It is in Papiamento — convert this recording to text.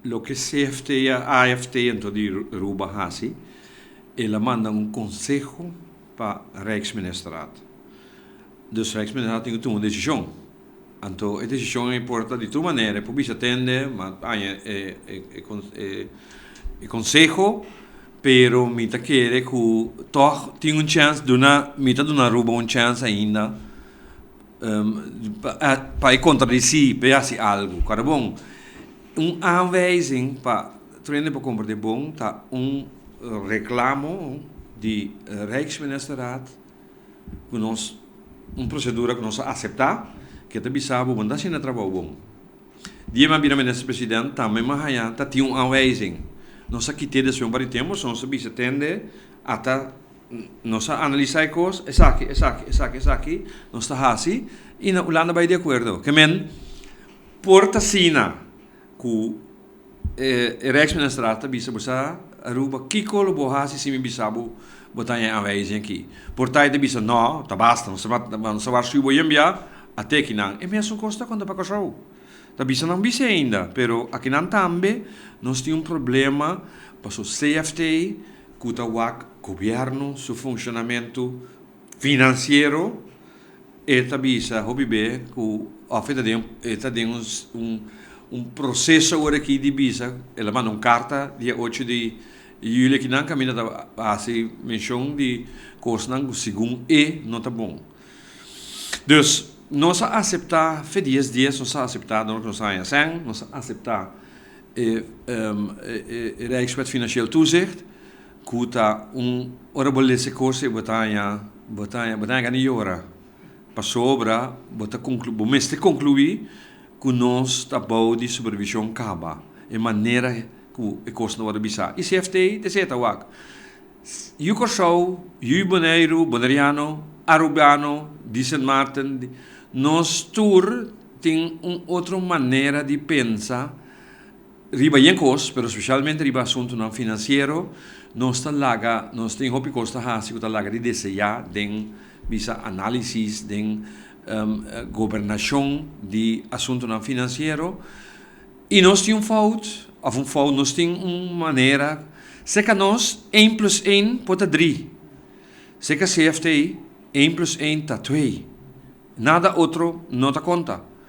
Loke CFT, AFT anto di Aruba hasi, el a manda un konseho pa Rijksministerraad. Dus Rijksministerraad tin ku tuma un desishon. Anto e desishon ei por ta di tur manera, e por bisa tende, ma haña e e konseho, pero mi ta kere ku tòg tin un chèns duna, mi ta duna Aruba un chèns ainda pa e kontradisí, pa e hasi algu. Kòrda bon, un aanwijzing pa tur hende por komprendé bon ta un reklamo di Rijksministerraad ku nos, un prosedura ku nos a aseptá, ke ta bisa bo bo no ta hasiendo e trabou bon. Dia mi a bira minister president tambe mi a haña ta tin un aanwijzing. Nos a kit'é despues un par di tempu, so nos a bisa tende ata Nos a analisá e kos, esaki, esaki, esaki, esaki, nos ta hasi i na Hulanda bai di akuerdo. Ke men por ta asina ku e Rijksministerraad ta bisa bo sa Aruba kiko lo bo hasi si mi bisa bo bo ta haña e aanwijzing aki. Por ta e ta bisa no, ta basta, nos ta warschuw bo yembia, a teki nan. E mesun kos ta konta pa Kòrsou. Ta bisa nan bisa ainda, pero akinan tambe nos tin un problema paso CFT ku ta wak gobièrnu su funshonamentu finansiero, e ta bisa hopi be ku òf e ta den e ta den un un proseso awor aki di bisa, el a manda un karta dia ocho di yüli akinan kaminda ta hasi menshon di kosnan ku segun e no ta bon. Dus nos a aseptá fe dies dies nos a aseptá dor ku nos a haña sèn, nos a aseptá E Rijkswet Financieel Toezicht ku ta un ora bo lesa e kos ei bo ta haña bo ta haña bo ta haña gana di yora pasobra bo ta konklu bo mester konkluí ku nos ta bou di supervishon kaba e manera ku e kosnan wòrdu bisá i CFT ta esei ta wak yu Kòrsou yu Boneiru boneriano arubano di Sint Maarten nos tur Tin un otro manera di pensa riba yen kos, pero spesialmente riba asuntunan finansiero. Nos ta laga, nos tin hopi kos ta hasi ku ta laga di deseá den bisa análisis, den gobernashon di asuntunan finansiero. I nos tin un fout, òf un fout, nos tin un manera, seka nos één plus één por ta dri, seka CFT één plus één ta twee. Nada otro no ta konta.